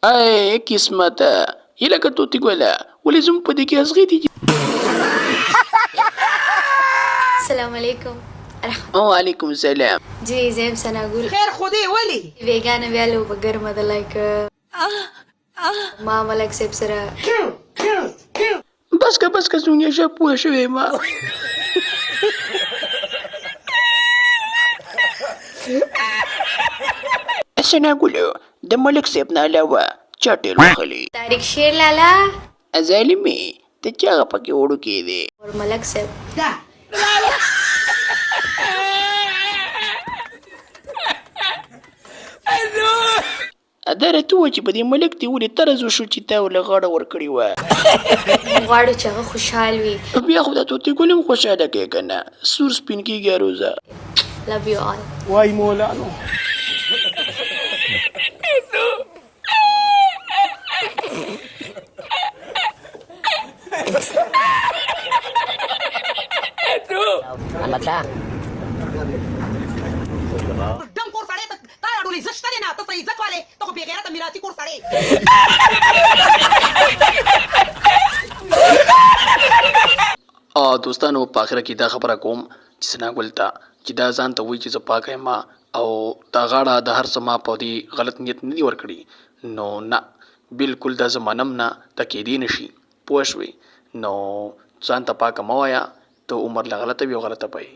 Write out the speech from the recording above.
ای قسمته هیله که طوطي ګله ولې زموږ په دې کې ازغي دي؟ السلام علیکم وعلیکم السلام. جی زه یم ثنا ګل. خیر خو دی ولی؟ بیګانه بیا لوبه ګرمه ده لایک ما ملک صاحب سره. بس که بس که سونیا شه پوه شوې ما. ثنا ګل د ملک صاحب نه علاوه چا ټیل وهلی؟ طارق شیر لالا. ظالمې ته چا پکې وړوکی دی؟ اور ملک صاحب. دا دا راته ووایه چې په دې ملک دې ولې طرز وشو چې تا ورله غاړه ورکړې وه؟ موږ غواړو چې هغه خوشحال وي. بیا خو دا طوطي ګل هم خوشحاله کوې که نه سور سپین کېږي هروزه. Love you all. وای مولانو. ډم کور سړی ته تا راډولې زه شته نه ته څه عزت والے ته خو بې غیرته میراثي کور سړی. دوستانو په اخره کې دا خبره کوم چې ثنا ګل ته چې دا ځان ته وایي چې زه پاکه یم او دا غاړه د هر څه ما په دې غلط نیت نه دي ورکړي نو نه بلکل دا زه منم نه دا کیدی نه شي پوه شوې نو ځان ته پاکه مه وایه ته عمر له غلطه وي او غلطه به یې.